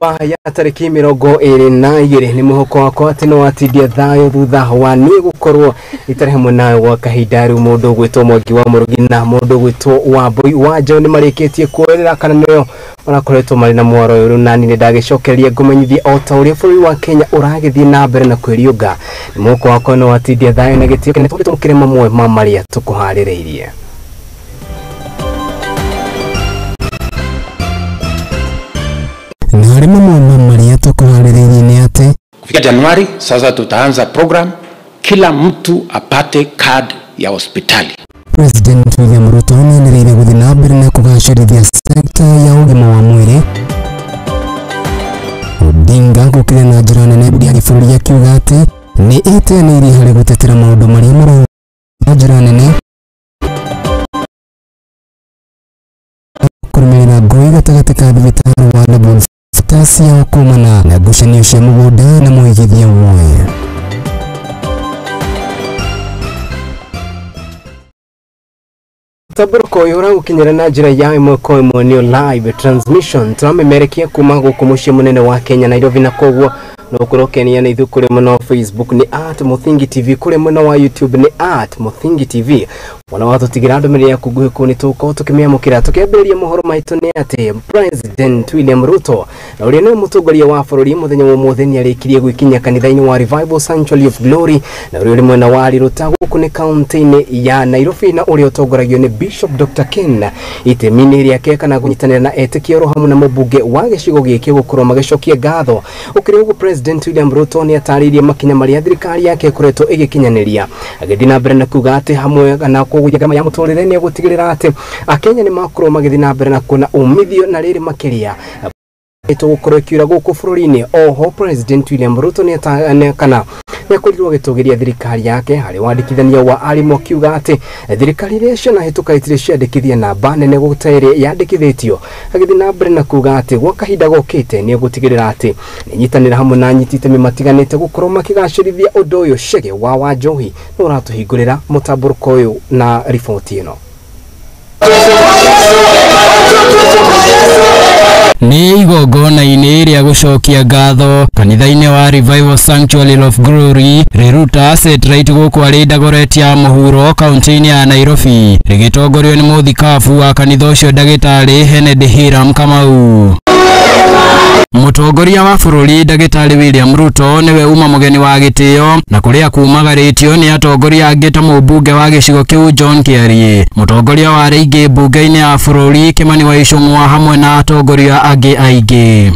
Jumaa ya tariki 22 ni muhoko wakwa ati no atindia thayo thutha wa ni gukorwo itari hamwe nawe gwa kahinda riu mundu gwitwo Mwangi wa Murugi na mundu gwitwo wa Mbui wa Njaũ ni marikitie kuoerera kana nio marakoretwo mari na mwaro uyu nani ni ndagicokeria ngumenyithie o ta uria bũrũri wa Kenya uragithie na mbere na kwiriunga ni muhoko wakwa no atindia thayo na gitio kene tumukire mamwe ma maria tukuharĩrĩirie. Na mamwe maria tukuharĩrĩirie ni ati kufika Januari sasa tutaanza program kila mtu apate card ya hospitali. President William Ruto nĩanĩrĩire gũthiĩ na mbere na kũgacĩrithia sekta ya ũgima wa mwĩrĩ. Odinga gũkĩra na njĩra nene ya gĩbũrũri akiuga atĩ nĩ ĩteanĩirie harĩ gũtetera maũndũ marĩa marauga na njĩra nene kũrũmĩrĩra ngũĩ gatagatĩ ka thibitarĩ wa Level cia kumana na ngucanio cia mũgũnda na mũigithia ũmwe. Taburuko uyu ũragukinyĩra na njĩra ya ĩmwe kwa ĩmwe nĩyo live transmission tũramemerekia kuma gũkũ mũciĩ mũnene wa Kenya Nairobi, na koguo no ũkorwo ũkenia na ithuĩ kũrĩ mwena wa Facebook ni @MuthingiTV, kũrĩ mwena wa YouTube ni @MuthingiTV. Wana watũtigĩra ndũmĩrĩri yaku nguhĩ kũu nĩ tũgũkorwo tũkĩmĩamũkĩra. Tũkĩambĩrĩria mohoro maitũ nĩ atĩ President William Ruto na ũrĩa nĩwe mũtongoria wa bũrũri mũthenya wa ũmũthĩ nĩarĩkirie gwĩkinyia kanitha-inĩ wa Revival Sanctuary of Glory na ũrĩa ũrĩ mwena wa Riruta gũkũ nĩ kaunti-inĩ ya Nairobi, na ũrĩa ũtongoragio nĩ Bishop Dr. Ken itemi-inĩ rĩake kana kũnyitanĩra na etĩkia oro hamwe na mũmbunge wa gĩcigo gĩkĩ gũkorwo magĩcokia ngatho. Ũkĩrĩ ũguo President William Ruto nĩ atarĩirie makinya marĩa thirikari yake ĩkoretwo ĩgĩkinyanĩria, agĩthiĩ na mbere na kuga atĩ hamwe na kũgũithia ngarama ya mũtũrĩre nĩ egũtigĩrĩra atĩ Akenya nĩ makorwo magĩthiĩ na mbere na kuona umithio na rĩrĩ makĩria tũgũkorwo ĩkiura gũkũ bũrũri-inĩ. Oho President William Ruto nĩ kana nĩakorirwo agĩtũgĩria thirikari yake harĩ wandĩkithania wa arimũ akiuga atĩ thirikari iria cianahĩtũka itirĩ ciandĩkithia namba nene gũta ĩrĩa yandĩkithĩtio, agĩthiĩ na mbere na kuga atĩ gwa kahinda gokĩte nĩegũtigĩrĩra atĩ nĩnyitanĩra hamwe na anyiti itemi matiganĩte gũkorwo makĩgacĩrithia ũndũ ũyũ. Chege wa Wanjohi nĩ ũratũhingũrĩra mũtambũrũko ũyũ na riboti ĩno. Nĩ igongona-inĩ rĩa gũcokia ngatho kanitha-inĩ wa Revival Sanctuary of Glory Riruta Satellite gũkũ arĩ Dagoretti ya mũhuro kaunti-inĩ ya Nairobi, rĩgĩtongorio nĩ mũthikabu wa kanitha ũcio ndagĩtarĩ Kennedy Hiram Kamau. Mũtongoria wa bũrũri ndagĩtarĩ William Ruto nĩwe uma mũgeni wa gĩtĩo na kũrĩa kumagarĩtio nĩ atongoria angĩ ta mũmbunge wa gĩcigo kĩu John Kiarie, mũtongoria wa arĩa aingĩ mbunge-inĩ ya bũrũri Kimani wa Ichung'wa hamwe na atongoria angĩ aingĩ.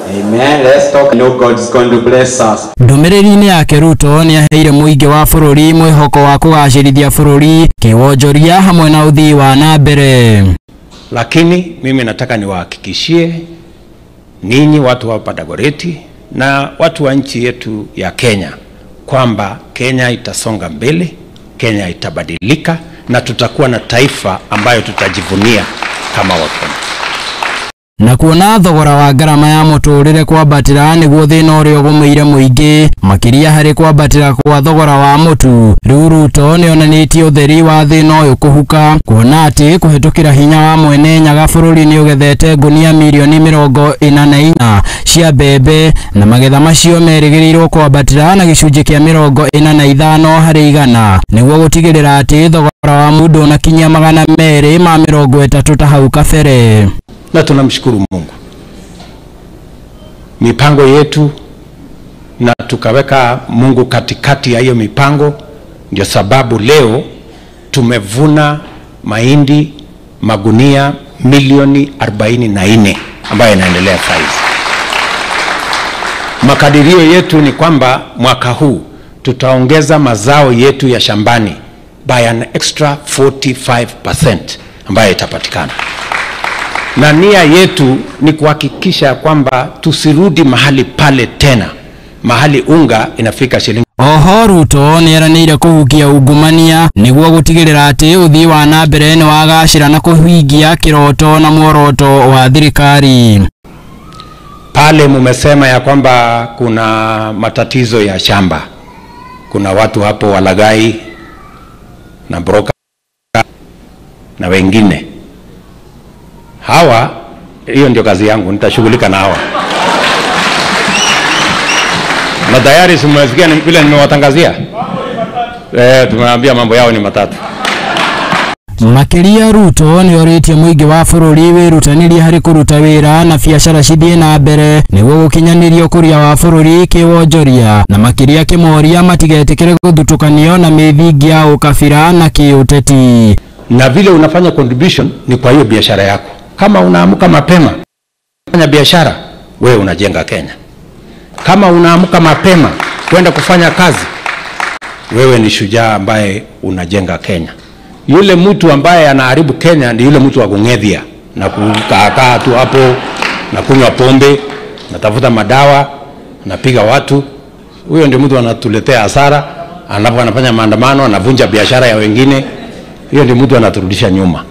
Amen. Let's talk. I know God is going to bless us. Ndũmĩrĩri-inĩ yake Ruto nĩ aheire mũingĩ wa bũrũri mwĩhoko wa kũgacĩrithia bũrũri kĩwonjoria hamwe na ũthii wa na mbere. Lakini mimi nataka niwahakikishie ninyi watu wa Dagoretti na watu wa nchi yetu ya Kenya kwamba Kenya itasonga mbele, Kenya itabadilika na tutakuwa na taifa ambayo tutajivunia kama Wakenya. Na kuona thogora wa ngarama ya mũtũrĩre kwambatĩra nĩguo thĩna ũrĩa ũgũmĩire mũingĩ makĩria harĩ kwambatĩra kwa thogora wa mũtu, rĩu Ruto nĩonanĩtie ũtheri wa thĩna ũyũ kũhuka, kuona atĩ kũhĩtũkĩra hinya wa mwene Nyaga bũrũri nĩũgethete ngunia mirioni 44 cia mbembe na magetha macio merĩgĩrĩirwo kwambatĩra na gĩcunjĩ kĩa 45 harĩ igana nĩguo gũtigĩrĩra atĩ thogora wa mũtu ndũnakinyia 230 ta hau kabere. Na tunamshukuru Mungu. Mipango yetu na tukaweka Mungu katikati ya hiyo mipango, ndio sababu leo tumevuna mahindi magunia milioni 44 ambayo inaendelea saizi. Makadirio yetu ni kwamba mwaka huu tutaongeza mazao yetu ya shambani by an extra 45% ambayo itapatikana. Na nia yetu ni kuhakikisha kwamba tusirudi mahali pale tena, mahali unga inafika shilingi. Oho Ruto nĩeranĩire kũhukia ungumania nĩguo gũtigĩrĩra atĩ ũthii wa na mbere nĩ wagacĩra na kũhingia kĩroto na muoroto wa thirikari. Pale mumesema ya kwamba kuna matatizo ya shamba, kuna watu hapo walaghai na broker na wengine. Hawa Hiyo ndio kazi yangu, nitashughulika na hawa. Na tayari simwesikia vile nimewatangazia. Tumeambia mambo yao ni matatu. Makiria Ruto nĩ orĩtie mũingĩ wa bũrũri wĩrutanĩrie harĩ kũruta wĩra na biacara cithiĩ na mbere nĩguo gũkinyanĩria ũkũria wa bũrũri kĩwonjoria, na makĩria kĩmoria matigetĩkĩre gũthutũkanio na mĩthingi ya ũkabira na kĩũteti. Na vile unafanya contribution ni kwa hiyo biashara yako. Kama unaamka mapema kufanya biashara, wewe unajenga Kenya. Kama unaamka mapema kwenda kufanya kazi, wewe ni shujaa ambaye unajenga Kenya. Yule mtu ambaye anaharibu Kenya ni yule mtu wa kung'ethia na kukaa tu hapo na kunywa pombe, natafuta madawa, napiga watu. Huyo ndio mtu anatuletea hasara, anapo anafanya maandamano, anavunja biashara ya wengine. Huyo ndio mtu anaturudisha nyuma.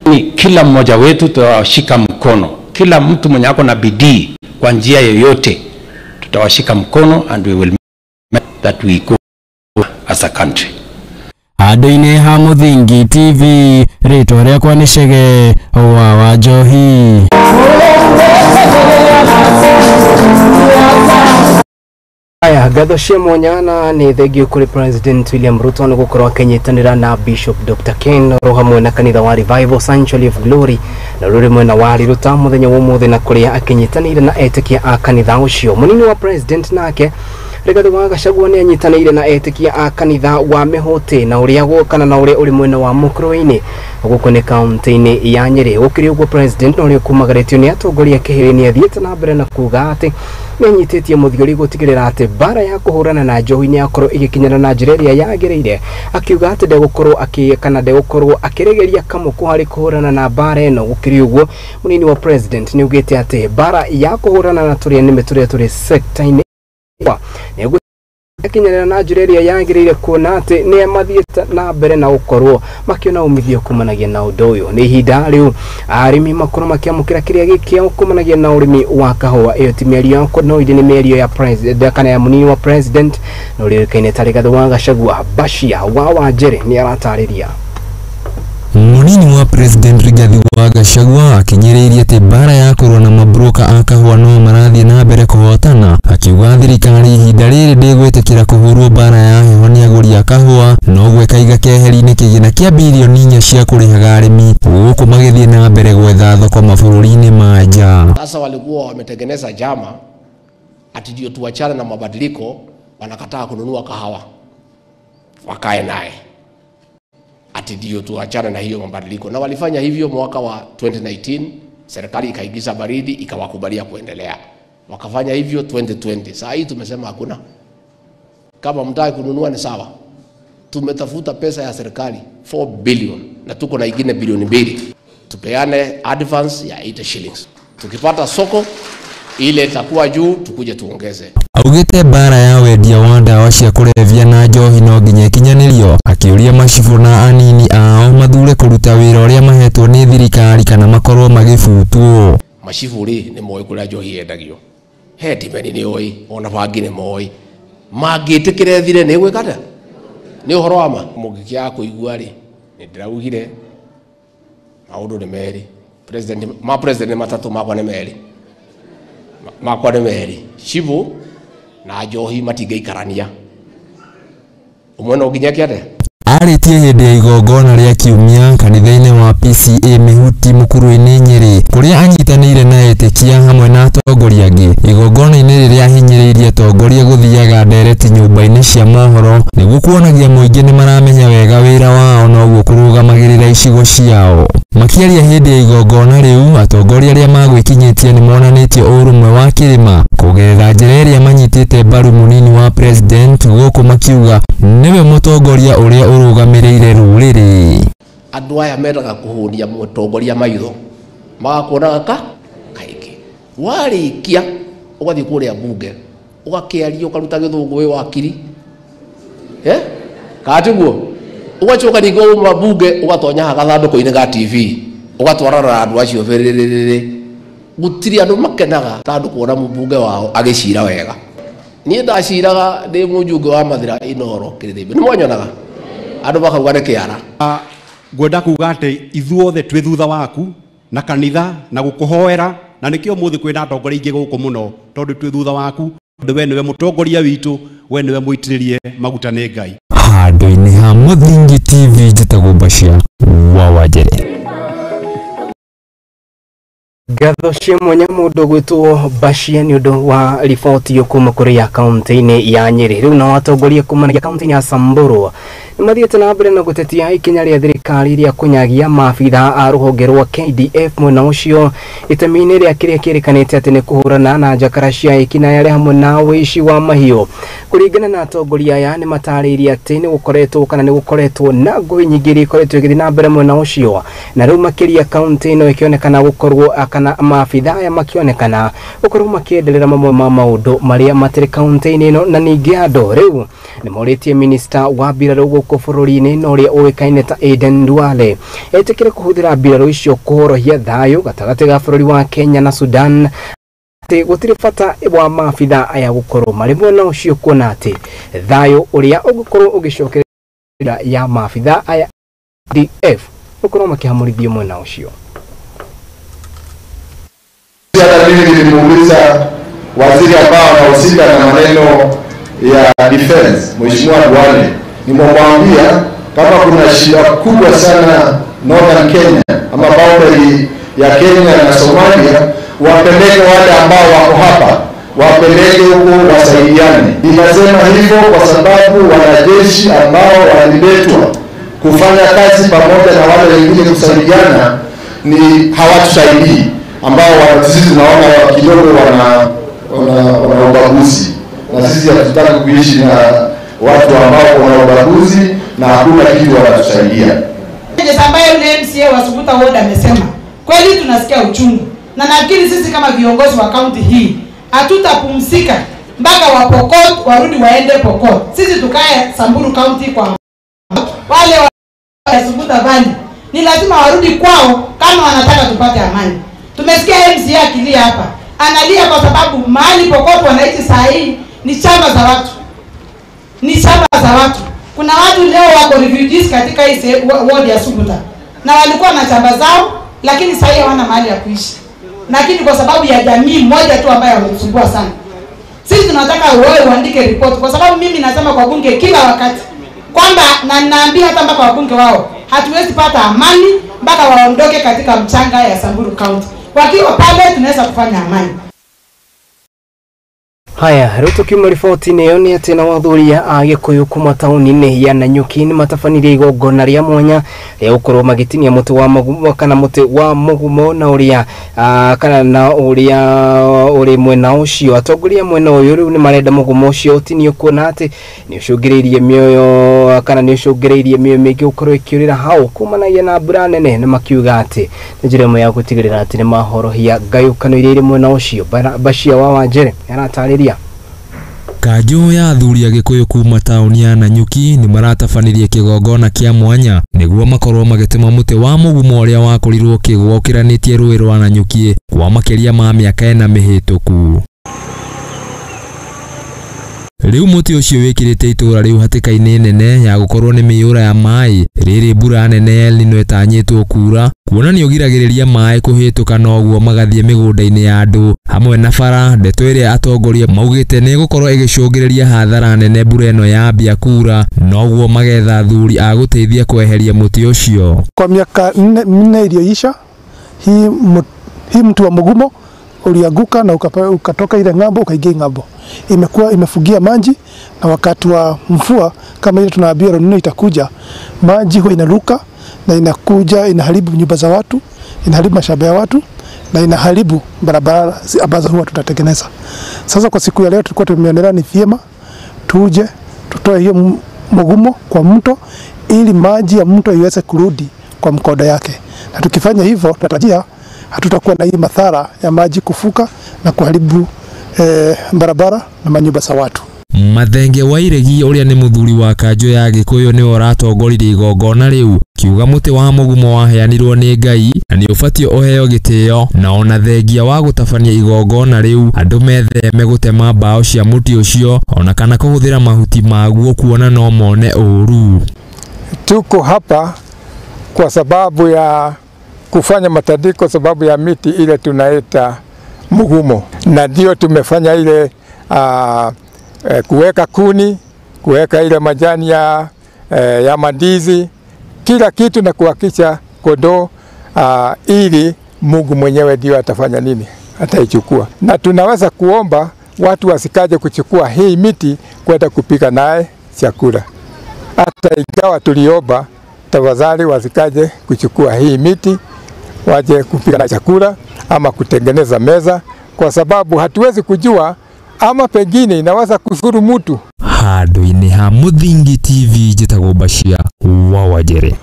Ni kila mmoja wetu tutawashika mkono. Kila mtu mwenye ako na bidii kwa njia yoyote tutawashika mkono, and we will make that we go as a country. Andũ-inĩ ha Mũthingi TV, rĩtwa rĩakwa nĩ Chege wa Wanjohi. Aya, ngatho cia mwanya na nĩ thengio kũrĩ President William Ruto nĩ gũkorwo akĩnyitanĩra na Bishop Dr. Ken oro hamwe na kanitha wa Revival Sanctuary of Glory na rũrĩ mwena wa Riruta mũthenya wa ũmũthĩ, na kũrĩa akĩnyitanĩire na etĩkia a kanitha ũcio. Mũnini wa President nake Rigathi wa Gachagua nĩ anyitanĩire na etĩkia a kanitha wa Mĩhũtĩ na ũrĩa gũkana na ũrĩa ũrĩ mwena wa Mũkũrwe-inĩ gũkũ nĩ kaunti-inĩ ya Nyĩrĩ. Gũkĩrĩ ũguo, President na ũrĩa ũkumagarĩtio nĩ atongoria kĩhĩrĩ nĩ athiĩte na mbere na kuga atĩ nĩ anyitĩtie mũthiori gũtigĩrĩra atĩ mbara ya kũhũrana na njohi nĩ yakorwo ĩgĩkinyana na njĩra ĩrĩa yagĩrĩire, akiuga atĩ ndegũkorwo kana ndegũkorwo akĩregeria kamũkũ harĩ kũhũrana na mbara ĩno. Gũkĩrĩ ũguo, mũnini wa President nĩ augĩte atĩ mbara ya kũhũrana na tũrĩa nĩme tũrĩa tũrĩ sekta-inĩ nĩgũkinyĩrĩra na njĩra ĩrĩa yagĩrĩire, kuona atĩ nĩ mathiĩte na mbere na gũkorwo makĩona umithio kumanagia na ũndũ ũyũ. Nĩ ihinda rĩu arĩmi makorwo makĩamũkĩra kĩrĩa gĩkĩao kumanagia na ũrĩmi wa kahũa. Ĩyo ti mĩario yakwa, no ĩndĩ nĩ mĩario ya president kana ya mũnini wa President na ũrĩa ũĩkaine ta Rigathi wa Gachagua. Bashia wa Wanjĩrĩ nĩ aratarĩria. Mũnini wa President Rigathi wa Gachagua akinyĩrĩirie atĩ mbara ya kũrũa na mabroka a kahũa no marathiĩ na mbere kũhotana, akiuga thirikari ihinda rĩrĩ ndĩgwĩtĩkĩra kũhũrwo mbara ya heho nĩ agũri a kahũa, noguo ĩkaiga keheri-inĩ kĩgĩna kĩa bilioni 4 cia kũrĩhaga arĩmi gũkũ magĩthiĩ na mbere gwetha thoko mabũrũri-inĩ ma nja. Sasa walikuwa wametengeneza jama ati ndio tuachane na mabadiliko, wanakataa kununua kahawa wakae naye ati ndio tuachane na hiyo mabadiliko. Na walifanya hivyo mwaka wa 2019, serikali ikaingiza baridi ikawakubalia kuendelea. Wakafanya hivyo 2020. Saa hii tumesema hakuna. Kama mtaki kununua ni sawa. Tumetafuta pesa ya serikali 4 billion na tuko na ingine bilioni 2. Tupeane advance ya 80 shillings. Tukipata soko ile itakuwa juu tukuje tuongeze. Augite mbara ya wendia wa ndawa cia kũrebia na njohi no nginya ĩkinyanĩrio, akĩũria macibũ na anini ao mathure kũruta wĩra ũrĩa mahetwo nĩ thirikari kana makorwo magĩbutwo. Macibũ rĩ nĩ moĩ kũrĩa njohi yendagio, headmen nĩ oĩ, ona bangi nĩ moĩ, mangĩtĩkĩre thire nĩ gwĩka atĩa? Nĩ ũhoro wa ma. Mũngĩkĩaga kũigua rĩ, nĩ ndĩraugire maũndũ nĩ merĩ, president ma president matatũ makwa nĩ merĩ, makwa nĩ merĩ, cibũ na njohi matingĩikarania, ũmwe no nginya eke atĩa? Arĩtie hĩndĩ ya igongona rĩa kiumia kanitha-inĩ wa PCA Mĩhuti Mũkuru-inĩ Nyĩrĩ, kũrĩa anyitanĩire na etĩkia hamwe na atongoria angĩ. Igongona-inĩ rĩrĩa ahinyĩrĩirie atongoria gũthiaga ndereti nyũmba-inĩ cia mohoro nĩguo kuonagia mũingĩ nĩmaramenya wega wĩra wao noguo kũrũgamagĩrĩra icigo ciao. Makĩaria hĩndĩ ya igongona rĩu, atongoria arĩa magwĩkinyĩtie nĩmonanĩtie ũrũmwe wa kĩrĩma kũgerera njĩra ĩrĩa manyitĩte mbaru mũnini wa President, gũkũ makiuga nĩwe mũtongoria ũrĩa ũrũgamĩrĩire rũrĩrĩ. Andũ aya mendaga kũhũnia mũtongoria maitho, magakuonaga ka kaingĩ. Warĩkia ũgathiĩ kũrĩa bunge ũgakĩaria ũkaruta gĩthũngũ wĩ wakiri, kana tiguo? Ũgacoka ningĩ wauma bunge ũgatonya gathandũkũ-inĩ ga TV ũgatwarana na andũ acio bĩrĩrĩrĩrĩ. Gũtirĩ andũ makenaga ta andũ kuona mũmbunge wao agĩcira wega. Niĩ ndaciraga ndĩ mũjunge wa Mathira Inooro Kĩrĩthĩmbe, nĩ mwanyonaga andũ makauga nĩ kĩara. Ngwenda kuga atĩ ithuothe twĩ thutha waku Na kanitha na gukuhoera na nikio muthi kwina atongoria ingi guku muno tondu twi thutha waku tondu we niwe mutongoria witu we niwe muitiririe maguta ni Ngai. Handũ-inĩ ha Mũthingi TV njĩtagwo Bashir wa Wanjere. Ngatho cia mwanya mũndũ gwĩtwo Bashir nĩ ũndũ wa riboti ĩyo kuma kũrĩ akaunti-inĩ ya Nyĩrĩ. Rĩu nao atongoria kumanagia kaunti-inĩ ya Samburu nĩ mathiĩte na mbere na gũtetia ikinya rĩa thirikari rĩa kũnyagia maabitha a rũhonge rwa KDF mwena ũcio itemi-inĩ rĩa kĩrĩa kĩrĩkanĩte atĩ nĩ kũhũrana na njakara cia ekinaĩ arĩa hamwe na ũici wa mahiũ. Kũringana na atongoria aya nĩ matarĩirie atĩ nĩ gũkoretwo kana nĩ gũkoretwo na ngũĩ nyingĩ iria ikoretwo igĩthiĩ na mbere mwena ũcio, na rĩu makĩria kaunti ĩno ĩkĩonekana gũkorwo kana maabitha aya makĩonekana gũkorwo makĩenderera mamwe ma maũndũ marĩa matirĩ kaunti-inĩ ĩno. Na ningĩ andũ rĩu nĩ morĩtie minista wa mbirarũ gũkũ bũrũri-inĩ na ũrĩa ũĩkaine ta Aden Duale etĩkĩre kũhũthĩra mbirarũ icio kũhorohia thayũ gatagatĩ ga bũrũri wa Kenya na Sudan, atĩ gũtirĩ bata wa maabitha aya gũkorwo marĩ mwena ũcio kuona atĩ thayũ ũrĩa ũngĩkorwo ũgĩcokereria ya maabitha aya DF gũkorwo makĩhamũrithio mwena ũcio. Hata mimi nilimuuliza waziri ambao anahusika na maneno ya defense, Mheshimiwa Duale, nimemwambia kama kuna shida kubwa sana Northern Kenya ama boundary ya Kenya na Somalia, wapeleke wale ambao wako hapa, wapeleke huko wasaidiane. Ninasema hivyo kwa sababu wanajeshi ambao waliletwa kufanya kazi pamoja na wale wengine kusaidiana ni hawatusaidii, ambao sisi tunaona kidogo wana ubaguzi, na sisi hatutaki kuishi na watu ambao wana ubaguzi na hakuna kitu wanatusaidia. Ambaye yule MCA wa Suguta Ward amesema kweli tunasikia uchungu, na nafikiri sisi kama viongozi wa kaunti hii hatutapumzika mpaka wa Pokot warudi waende Pokot. Sisi tukae Samburu County kwa wale wa Suguta Valley ni lazima warudi kwao kama wanataka tupate amani. Tumesikia MCA akilia hapa, analia kwa sababu mahali Pokot wanaishi saa hii ni chama za watu, ni chama za watu. Kuna watu leo wako refugees katika hii ward ya Suguta na walikuwa na chama zao, lakini sasa hawana mahali ya kuishi, lakini kwa sababu ya jamii moja tu ambayo wamesumbua sana. Sisi tunataka wewe uandike report, kwa sababu mimi nasema kwa bunge kila wakati kwamba, na ninaambia hata mpaka wabunge wao, hatuwezi pata amani mpaka waondoke katika mchanga ya Samburu County. Wakiwa pale tunaweza kufanya amani. Haya, rĩu tũkiuma riboti-inĩ ĩyo nĩ atĩ nao athuri a Gĩkũyũ kuma taũni-inĩ ya Nanyuki nĩ matabanirie igongona rĩa mwanya rĩa gũkorwo magĩtinia mũtĩ wa mũgumo kana mũtĩ wa mũgumo na ũrĩa kana na ũrĩa ũrĩ mwena ũcio. Atongoria mwena ũyũ rĩu nĩ marenda mũgumo ũcio ũtinio kuona atĩ nĩ ũcũngĩrĩirie mĩoyo kana nĩ ũcũngĩrĩirie mĩoyo mĩingĩ gũkorwo ĩkĩũrĩra hau kumanagia na mbura nene, na makiuga atĩ nĩ njĩra ĩmwe ya gũtigĩrĩra atĩ nĩ mahorohia ngayũkano iria irĩ mwena ũcio. Bashir wa Wanjere aratarĩria. Kanjũ ya athuri a Gĩkũyũ kuma taũni ya Nanyuki nĩ maratabanirie kĩgongona kĩa mwanya nĩguo makorwo magĩtema mũtĩ wa mũgumo ũrĩa wakorirwo ũkĩgwa ũkĩranĩtie rũĩ rwa Nanyuki kwa makĩria ma mĩaka 4 mĩhĩtũku. Rĩu mũtĩ ũcio wĩkĩrĩte itũũra rĩu hatĩka-inĩ nene ya gũkorwo nĩ mĩiyũra ya maĩ rĩrĩ mbura nene ya El Nino ĩtanyĩtwo kuura, kuona nĩ ũgiragĩrĩria maĩ kũhĩtũka noguo magathiĩ mĩgũnda-inĩ ya andũ hamwe na bara, ndeto ĩrĩa atongoria maugĩte nĩ ĩgũkorwo ĩgĩcũngĩrĩria hathara nene mbura ĩno yambia kuura, noguo magetha athuri a gũteithia kweheria mũtĩ ũcio. Kwa miaka 4 iliyoisha hii mti wa mugumo ulianguka na ukatoka ile ng'ambo ukaingia ng'ambo. Imekuwa imefugia maji, na wakati wa mvua kama ile tunaambiwa El Nino itakuja, maji huwa inaruka na inakuja inaharibu nyumba za watu, inaharibu mashamba ya watu na inaharibu barabara ambazo huwa tutatengeneza. Sasa kwa siku ya leo tulikuwa tumeonelea ni vyema tuje tutoe hiyo mugumo kwa mto ili maji ya mto iweze kurudi kwa mkondo yake. Na tukifanya hivyo tunatarajia hatutakuwa na hii madhara ya maji kufuka na kuharibu barabara na manyumba za watu. Mathenge wa Iregi ũrĩa nĩ mũthuri wa kanjũ ya Gĩkũyũ nĩwe ũratongoririe igongona rĩu, kiuga mũtĩ wa mũgumo waheanirwo nĩ Ngai na nĩ ũbatiĩ ũheo gĩtĩo, na ona thengia wa gũtabania igongona rĩu andũ metheme gũtema mbaũ cia mũtĩ ũcio ona kana kũhũthĩra mahuti maguo kuona no mone ũru. Tuko hapa kwa sababu ya kufanya matandiko sababu ya miti ile tunaita mugumo, na ndio tumefanya ile kuweka kuni, kuweka ile majani ya mandizi, kila kitu, na kuhakikisha kondoo ili Mungu mwenyewe ndio atafanya nini, ataichukua. Na tunaweza kuomba watu wasikaje kuchukua hii miti kwenda kupika naye chakula. Hata ingawa tuliomba tafadhali wasikaje kuchukua hii miti waje kupika na chakula ama kutengeneza meza, kwa sababu hatuwezi kujua ama pengine inaweza kudhuru mtu. Handũ-inĩ ha Mũthingi TV njĩtagwo Bashir wa Wajere.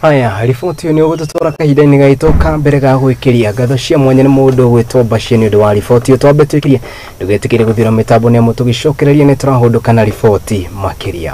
Haya, riboti ĩyo nĩ ũgũtũtwara kahinda-inĩ gaitũ ka mbere ga gwĩkĩria ngatho cia mwanya nĩ mũndũ ũgwĩtwo Bashir nĩ ũndũ wa riboti ĩyo. Twambe twĩkĩrie, ndũgetĩkĩre gũthira mĩtambo nĩ amu tũgĩcokereria nĩ tũrahũndũka na riboti makĩria.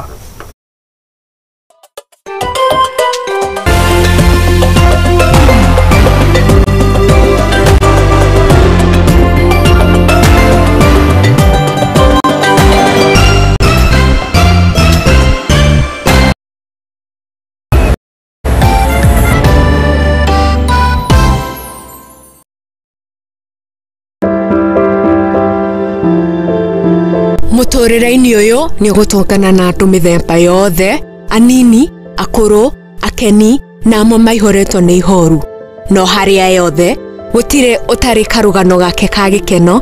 Mũtũrĩre-inĩ ũyũ nĩ ũgũtũngana na andũ mĩthemba yothe, anini, akũrũ, akeni na amwe maihũrĩtwo nĩ ihoru. No harĩa yothe gũtirĩ ũtarĩ karũgano gake ka gĩkeno,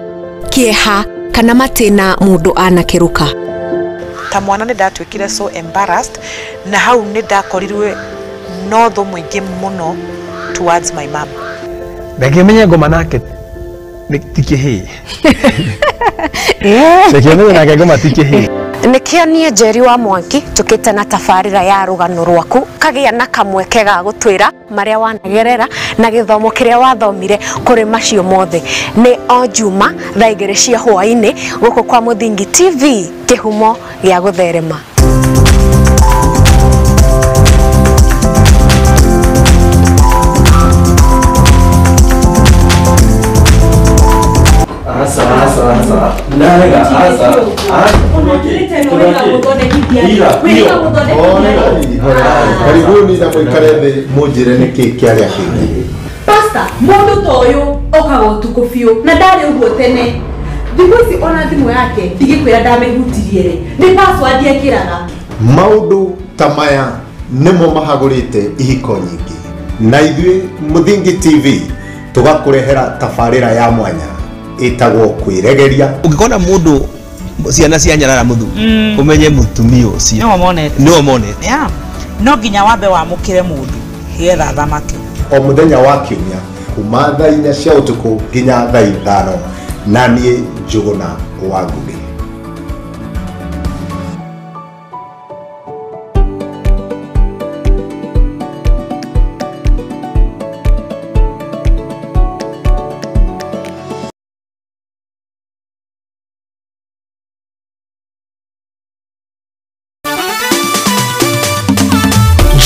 kĩeha kana matĩna mũndũ anakĩrũka. Ta mwana nĩ ndatuĩkire so embarrassed, na hau nĩ ndakorirwe no thũ mũingĩ mũno towards my mom. Ndangĩmenya ngoma nake ti kĩhĩĩ. Ndangĩmenya nake ngoma ti kĩhĩĩ. Nĩkĩo niĩ Njeri wa Mwangi tũkĩte na tabarĩra ya rũgano rwaku kagĩa na kamweke ga gũtwĩra marĩa wanagerera na gĩthomo kĩrĩa wathomire kũrĩ macio mothe. Nĩ o Juma thaa 2 cia hwaĩ-inĩ gũkũ kwa Mũthingi TV, kĩhumo gĩa gũtherema. Karibuni na mũikare thĩ mũnjĩre nĩkĩ kĩarĩa kĩngĩ. Pastor, mũndũ ta ũyũ okaga ũtukũ biũ na ndarĩ ũguo tene. Thikũ ici ona thimũ yake ndigĩkwĩra ndamĩhutirie rĩ, nĩ password ekĩraga. Maũndũ ta maya nĩmo mahagũrĩte ihiko nyingĩ, na ithuĩ Mũthingi TV tũgakũrehera tabarĩra ya mwanya ĩtagwo kwĩregeria. Ũngĩkona mũndũ ciana cia nyarara mũthuri, ũmenye mũtumia ũcio nĩwe monete. Yeah. No nginya wambe wamũkĩre mũndũ getha thamake. O mũthenya wa kiumia kuma thaa 4 cia ũtukũ nginya thaa 5, na niĩ Njũgũna wa Ngũgĩ.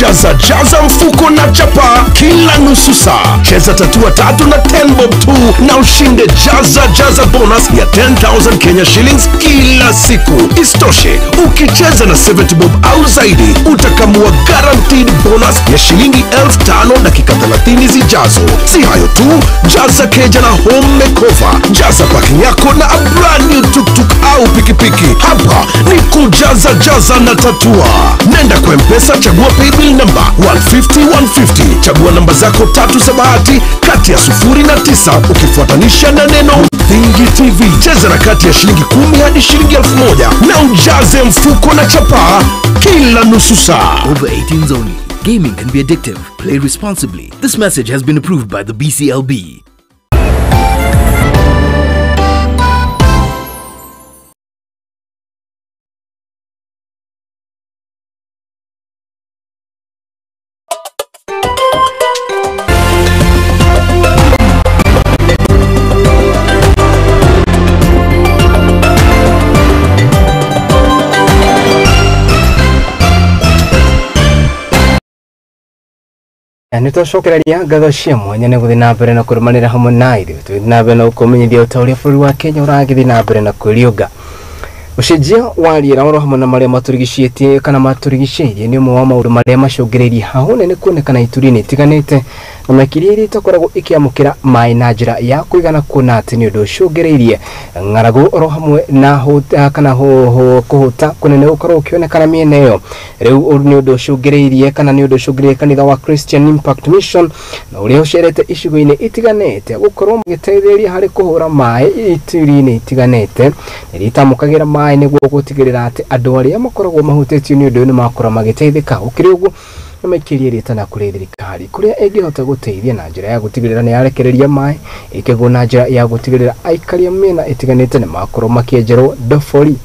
Jaza jaza mfuko na chapa kila nusu saa. Cheza tatua 3 na 10 bob tu na ushinde jaza jaza bonus ya 10,000 Kenya shillings kila siku. Isitoshe, ukicheza na 70 bob au zaidi utakamua guaranteed bonus ya shilingi 5,000 dakika 30 zijazo. Si hayo tu, jaza keja na home makeover, jaza parking yako na a brand new tuktuk au pikipiki. Hapa ni kujaza jaza na tatua. Nenda kwa M-Pesa, chagua paybill number 150 150, chagua namba zako 3 za bahati kati ya 0 na 9 ukifuatanisha na neno Muthingi TV. Cheza na kati ya shilingi 10 hadi shilingi 1,000 na ujaze mfuko na chapaa kila nusu saa. Over 18s only. Gaming can be addictive. Play responsibly. This message has been approved by the BCLB. Nitwacokereria ngatho cia mwanya nĩ gũthiĩ na mbere na kũrũmanĩra hamwe na ithuĩ. Tũgĩthiĩ na mbere na gũkũmenyithia ũta ũrĩa bũrũri wa Kenya ũragĩthiĩ na mbere na kwĩriũnga. Ũcenjia wa rĩera oro hamwe na marĩa matũrigicĩtie kana matũrigicĩirie nĩ ũmwe wa maũndũ marĩa macũngĩrĩirie heho nene kuonekana ituri-inĩ itiganĩte na makĩria iria itakoragwo ikĩamũkĩra maĩ na njĩra ya kũigana, kuona atĩ nĩ ũndũ ũcũngĩrĩirie ng'aragu oro hamwe na kana kũhũta kũnene gũkorwo ũkĩonekana mĩena ĩyo. Rĩu nĩ ũndũ ũcũngĩrĩirie kana nĩ ũndũ ũcũngĩrĩirie kanitha wa Christian Impact Mission na ũrĩa ũcerete icigo-inĩ itiganĩte gũkorwo magĩteithĩrĩria harĩ kũhũra maĩ ituri-inĩ itiganĩte iria itamũkagĩra maĩ nĩguo gũtigĩrĩra atĩ andũ arĩa makoragwo mahutĩtio nĩ ũndũ ũyũ nĩ makorwo magĩteithĩka. Gũkĩrĩ ũguo nĩ maikĩrie rĩtana kũrĩ thirikari kũrĩa ĩngĩhota gũteithia na njĩra ya gũtigĩrĩra nĩ yarekereria maĩ ĩkĩgwo na njĩra ya gũtigĩrĩra aikari a mĩena ĩtiganĩte nĩ makorwo makĩenjerwo ndobori.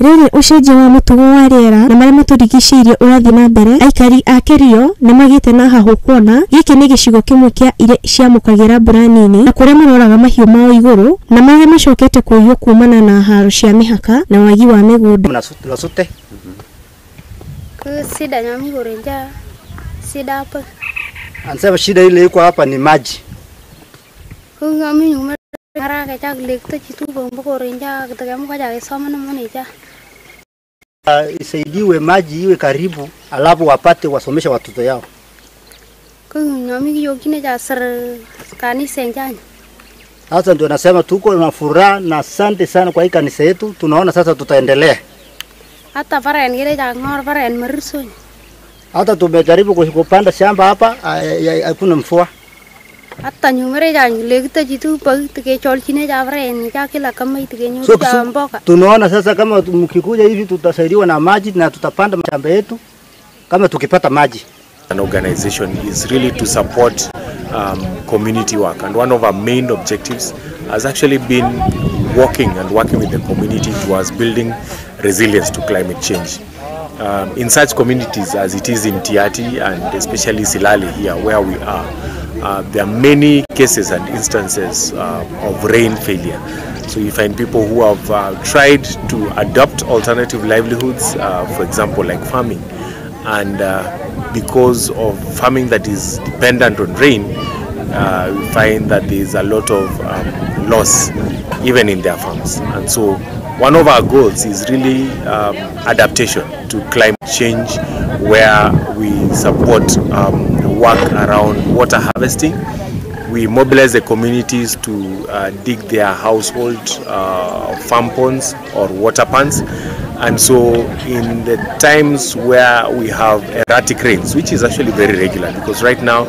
Rĩrĩ ũcenjia wa mũtugo wa rĩera na marĩa matũrigicĩirie ũrathiĩ na mbere, aikari a Kerio nĩ magĩte na hahũ kuona gĩkĩ nĩ gĩcigo kĩmwe kĩa iria ciamũkagĩra mbura nini na kũrĩa maroraga mahiũ mao igũrũ na marĩa macokete kũiywo kumana na haro cia mĩhaka na wagi wa mĩgũnda. Anasema shida ile iko hapa ni maji. Isaidiwe maji iwe karibu, alafu wapate wasomesha watoto yao. Sasa ndio nasema tuko na furaha na asante sana kwa hii kanisa yetu, tunaona sasa tutaendelea. Hata tumejaribu kupanda shamba hapa, hakuna mvua. So, tunaona sasa kama mkikuja hivi tutasaidiwa na maji na tutapanda mashamba yetu kama tukipata maji. An organization is really to support community work, and one of our main objectives has actually been working with the community towards building resilience to climate change. In such communities as it is in Tiaty and especially Silali here where we are, there are many cases and instances of rain failure. So you find people who have tried to adopt alternative livelihoods, for example like farming, and because of farming that is dependent on rain, we find that there is a lot of loss even in their farms. And so one of our goals is really adaptation to climate change, where we support work around water harvesting. We mobilize the communities to dig their household farm ponds or water ponds. And so in the times where we have erratic rains, which is actually very regular, because right now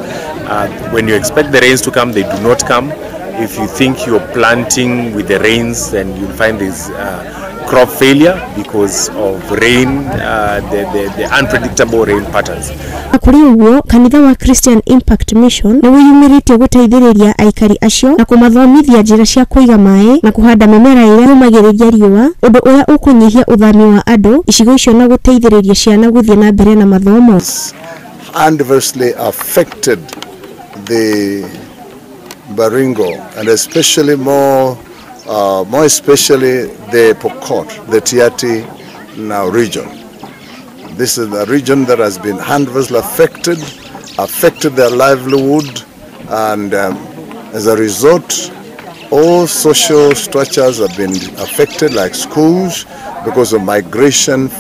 when you expect the rains to come, they do not come. If you think you're planting with the rains, then you'll find this crop failure because of rain, the unpredictable rain patterns. Kuri uguo kanitha wa Christian Impact Mission nĩ wĩyumĩrĩtie gũteithĩrĩria aikari acio na kũmathomithia njĩra cia kũiga maĩ na kũhanda mĩmera ĩrĩa yũmagĩrĩria riũa, ũndũ ũrĩa ũkũnyihia ũthami wa andũ icigo icio na gũteithĩrĩria ciana gũthiĩ na mbere na mathomo. Adversely affected the Baringo, and especially more especially the Pokot, the Tiaty now region. This is a region that has been adversely affected their livelihood, and as a result, all social structures have been affected, like schools, because of migration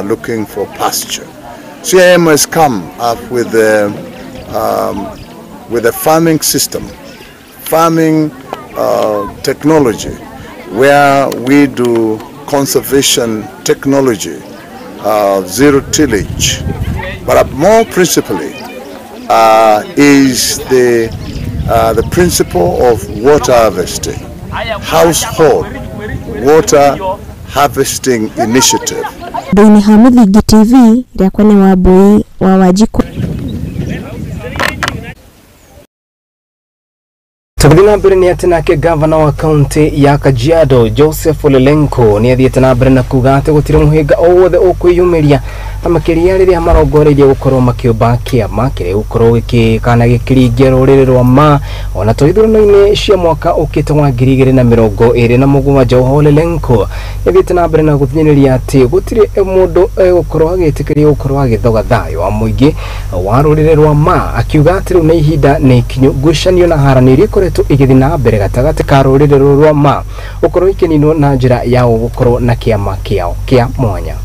looking for pasture. CIM has come up with a farming system, farming technology, where we do conservation technology, zero tillage, but more principally is the principle of water harvesting, household water harvesting initiative. Ndũinĩ ha Mũthingi TV, rĩakwa nĩ Wambui wa Wanjikũ. Tũgĩthiĩ na mbere nĩ atĩ nake gavana wa kaunti ya Kajiado Joseph Olelenko nĩ athiĩte na mbere na kuga atĩ gũtirĩ mũhĩnga o wothe ũkwĩyumĩria Na makĩria rĩrĩa marongoreirie gũkorwo makĩũmba kĩama kĩrĩa gũkorwo gĩkĩkana gĩkĩringia rũrĩrĩ rwa ma ona to ithurano-inĩ cia mwaka ũkĩte wa 2027. Ole Lenku nĩathiĩte na mbere na gũthinyĩrĩria atĩ gũtirĩ mũndũ egũkorwo agĩtĩkĩrio gũkorwo agĩthoga thayũ wa mũingĩ wa rũrĩrĩ rwa ma, akiuga atĩ rĩu nĩ ihinda nĩ ikinyu ngucanio na haranio iria ikoretwo igĩthiĩ na mbere gatagatĩ ka rũrĩrĩ rũrũ rwa ma gũkorwo ikĩninwo na njĩra ya gũkorwo na kĩama kĩao kĩa mwanya.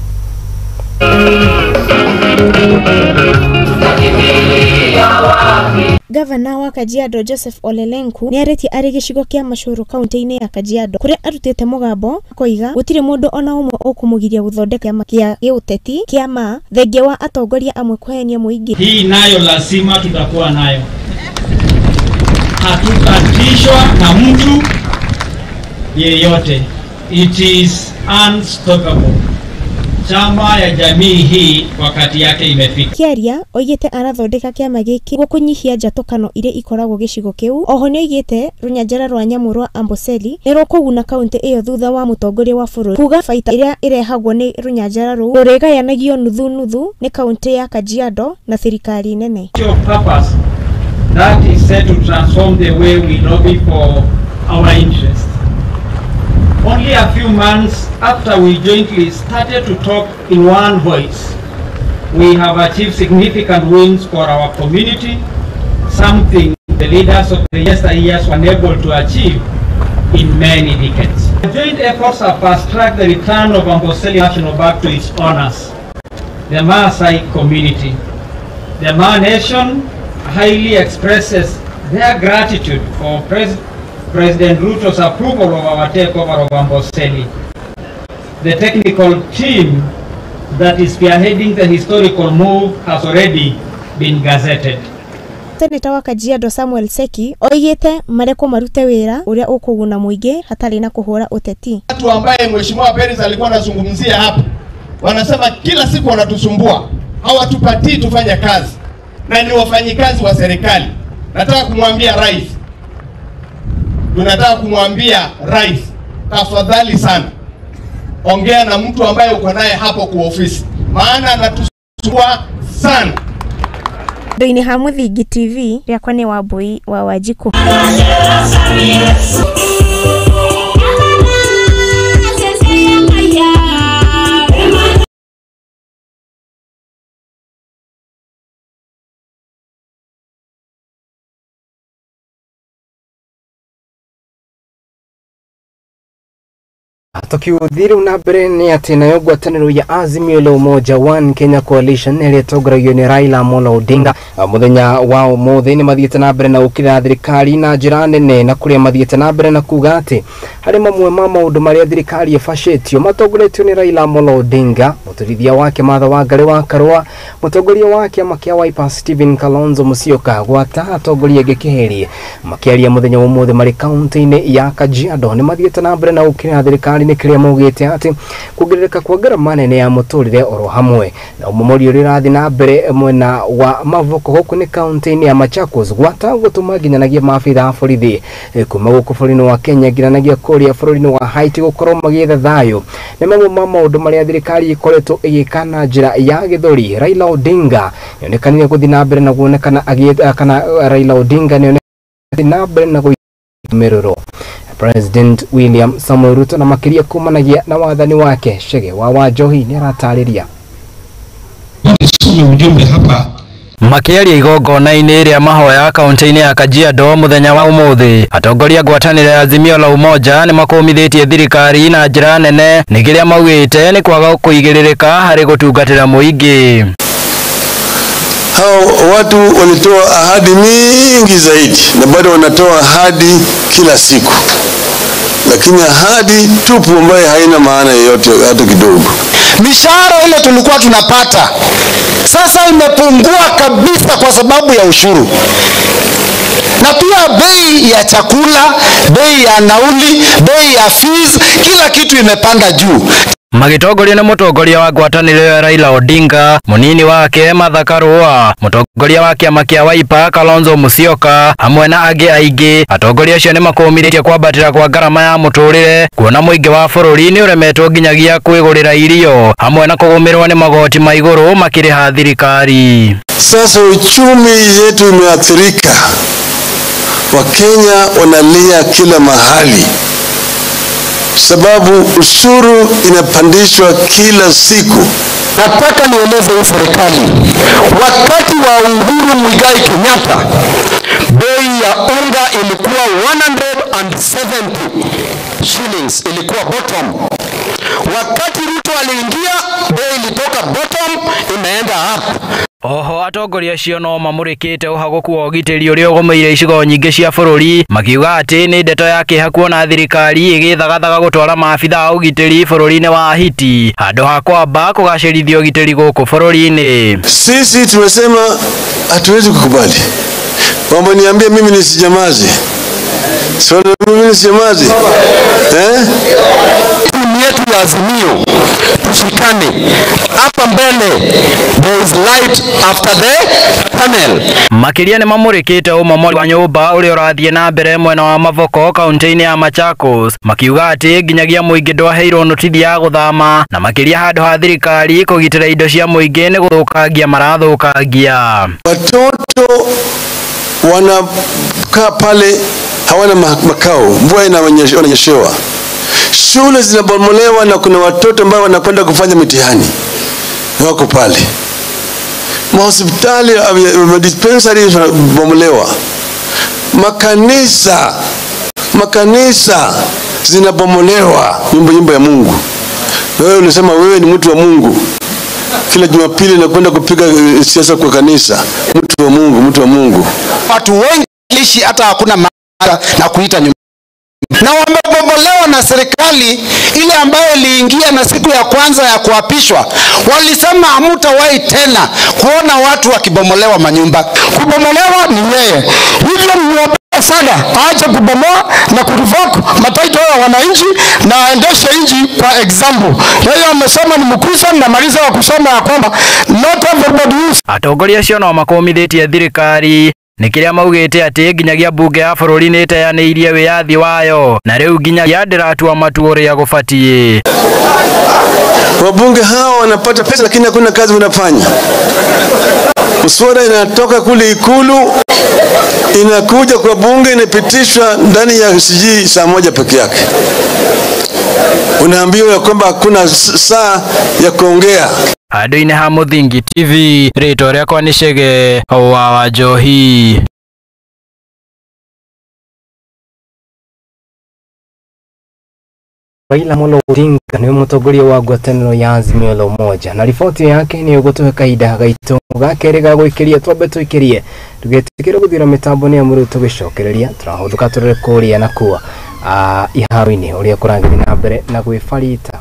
Gavana wa Kajiado Joseph Ole Lenku nĩarĩtie arĩ gĩcigo kĩa Machuru kaunti-inĩ ya Kajiado kũrĩa arutĩte mũgambo akoiga gũtirĩ mũndũ ona ũmwe ũkũmũgiria gũthondeka kĩama kĩa gĩũteti kĩa ma thengia wa atongoria amwe kũhenia mũingĩ. Hii nayo lazima tutakuwa nayo, hatutatishwa na mtu yeyote. It is unstoppable. Chama ya jamii hii wakati yake imefika. Kiaria oigite arathondeka kiama giki gukunyihia njatũkano iria ikoragwo gĩcigo kĩu. Oho nĩoigĩte rũnyanjara rwa nyamũ rwa Amboseli nĩ rũkũguna kaunti ĩyo thutha wa mũtongoria wa bũrũri kuga baita ĩrĩa ĩrehagwo nĩ rũnyanjara rũu rũrĩgayanagio nuthu nuthu nĩ kaunti ya Kajiado na thirikari nene. Purpose that is set to transform the way we lobby for our interests. Only a few months after we jointly started to talk in one voice, we have achieved significant wins for our community, something the leaders of the yesteryears were unable to achieve in many decades. The joint efforts have fast-tracked the return of Amboseli National Park to its owners, the Maasai community. The Ma Nation highly expresses their gratitude for President Ruto's approval of our takeover of Amboseli. The technical team that is spearheading the historical move has already been gazetted. Seneta wa Kajiado Samuel Seki oigĩte marekwo marute wĩra ũrĩa ũkũguna mũingĩ hatarĩ na kũhũra ũteti. Watu ambaye Mheshimiwa Perez alikuwa anazungumzia hapa, wanasema kila siku wanatusumbua, hawatupatii tufanye kazi, na ni wafanyikazi wa serikali. Nataka kumwambia rais, tunataka kumwambia rais, tafadhali sana ongea na mtu ambaye uko naye hapo kwa ofisi, maana anatusumbua sana. Ndoini ha Muthingi TV yakwa ni Wambui wa Wanjiku. Tukiuthiri na mbere ni ati nayo ngwatanĩro ya Azimio la Umoja One Kenya Coalition ĩrĩa ĩtongoragio nĩ Raila Amolo Odinga mũthenya wa ũmũthĩ nĩ mathiĩte na mbere na gũkĩra thirikari na njĩra nene, na kũrĩa mathiĩte na mbere na kuga atĩ harĩ mamwe ma maũndũ marĩa thirikari ĩbacĩtio matongoretio nĩ Raila Amolo Odinga, mũtũrithia wake Martha Wangari wa Karua, mũtongoria wa kĩama kĩa Wiper Stephen Kalonzo Musyoka, gwata atongoria angĩ kĩheri. Makĩaria mũthenya wa ũmũthĩ marĩ kaunti-inĩ ya Kajiado nĩ mathiĩte na mbere na gũkĩra thirikari nĩ kĩrĩa maugĩte atĩ kuongerereka kwa ngarama nene ya mũtũrĩre oro hamwe na ũmomori ũrĩa ũrathiĩ na mbere mwena wa Mavoko gũkũ nĩ kaunti-inĩ ya Machakos, gwata gũtũma nginyanagia maabitha a borithi kuma gũkũ bũrũri-inĩ wa Kenya nginyanagia kũrĩa bũrũri-inĩ wa Haiti gũkorwo magĩetha thayũ nĩ mamwe ma maũndũ marĩa thirikari ĩkoretwo ĩgĩka na njĩra ya gĩthũri. Raila Odinga nĩonekanire gũthiĩ na mbere na kuonekana kana Raila Odinga nĩonekanire na mbere na mĩrũrũ President William Samoei Ruto na makiria kumanagia na wathani wake. Chege wa Wanjohi ni aratarĩria. Nisome ujumbe hapa. Makiaria igongona-inĩ rĩa mahoya kaunti-inĩ ya Kajiado mũthenya wa ũmũthĩ, atongoria ngwatanĩro ya Azimio la Umoja nĩmakũmithĩtie thirikari na njĩra nene nĩ kĩrĩa maugĩte nĩ kwaga kũigĩrĩrĩka harĩ gũtungatĩra mũingĩ. Hao watu walitoa ahadi mingi zaidi na bado wanatoa ahadi kila siku, lakini ahadi tupu ambayo haina maana yoyote hata kidogo. Mishahara ile tulikuwa tunapata sasa imepungua kabisa kwa sababu ya ushuru, na pia bei ya chakula, bei ya nauli, bei ya fees, kila kitu imepanda juu. Magĩtongorio nĩ mũtongoria wa ngwatanĩro ya Raila Odinga, mũnini wake Martha Karua, mũtongoria wa kĩama kĩa Wiper Kalonzo Musyoka hamwe na angĩ aingĩ. Atongoria acio nĩmakũmithĩtie kwambatĩra kwa ngarama ya mũtũrĩre, kuona mũingĩ wa bũrũri nĩ ũremetwo nginyagia kwĩgũrĩra irio hamwe na kũgũmĩrwo nĩ magoti ma igũrũ makĩrĩha thirikari. Sasa uchumi yetu imeathirika, Wakenya wanalia kila mahali sababu ushuru inapandishwa kila siku. Nataka nieleze hii serikali, wakati wa Uhuru Muigai Kenyatta bei ya unga ilikuwa 170 shillings, ilikuwa bottom. Wakati Ruto aliingia, bei ilitoka bottom imeenda up. Oho atongoria acio no mamũrĩkĩte ũhagũku wa ũgitĩri ũrĩa ũgũmĩire icigo nyingĩ cia bũrũri, makiuga atĩ nĩ ndeto ya kĩeha kuona thirikari ĩgĩthagathaga gũtwara maabitha a ũgitĩri bũrũri-inĩ wa Haiti handũ ha kwamba kũgacĩrithia ũgitĩri gũkũ bũrũri-inĩ. Sisi tumesema hatuwezi kukubali kwamba niambie mimi nisijamaze. Sio mimi nisijamaze. Timu yetu ya Azimio tushikane hapa mbele, there is light after the tunnel. Makĩria nĩ mamũrĩkĩte ũmomori wa nyũmba ũrĩa ũrathiĩ na mbere mwena wa Mavoko kaunti-inĩ ya Machakos, makiuga atĩ nginyagia mũingĩ ndwaheirwo notithi ya gũthama, na makĩria handũ ha thirikari kũgitĩra indo cia mũingĩ nĩ gũthũkangia marathũkangia. Watoto wanakaa pale hawana makao, mvua inanyeshewa, shule zinabomolewa na kuna watoto ambao wanakwenda kufanya mitihani wako pale, mahospitali, dispensary zinabomolewa, makanisa zinabomolewa, nyumba ya Mungu. Wewe unasema wewe ni mtu wa Mungu, kila Jumapili nakwenda kupiga siasa kwa kanisa, mtu wa Mungu, mtu wa Mungu. Watu wengi ishi hata hakuna mara na kuita nyumba, na wamebomolewa na serikali ile ambayo iliingia na siku ya kwanza ya kuapishwa walisema hamtawahi tena kuona watu wakibomolewa manyumba. Kubomolewa ni yeye, hivyo muombe sana aache kubomoa na kurevoke mataito ya wananchi na aendeshe nchi kwa example. Yeye amesema ni Mkristo na maliza wa kusema ya kwamba not everybody is. Atongoria acio no makũmithĩtie thirikari nĩ kĩrĩa maugĩte atĩ nginyagia mbunge ya bũrũri nĩ ĩteanĩirie wĩyathi wayo na rĩu nginyagia ndĩratua matua ũrĩa gũbatiĩ. Wabunge hao wanapata pesa lakini hakuna kazi wanafanya. Mswada inatoka kule Ikulu inakuja kwa bunge inapitishwa ndani ya sijui saa moja peke yake. Unaambiwa ya kwamba hakuna saa ya kuongea. Handũ-inĩ ha Mũthingi TV, rĩtwa rĩakwa nĩ Chege wa Wanjohi. Raila Amolo Odinga niwe mũtongoria wa ngwatanĩro ya Azimio la Umoja, na riboti yake nĩ ũgũtũhe kahinda gaitũ ga kerĩ ga gũikĩria. Twambe tũikĩrie ndũgetĩkĩre gũthira mĩtambo nĩ amu rĩu tũgĩcokereria tũrahũthũka tũrore kũrĩa na kua iharo-inĩ ũrĩa kũragĩthiĩ na mbere na gwĩbarita.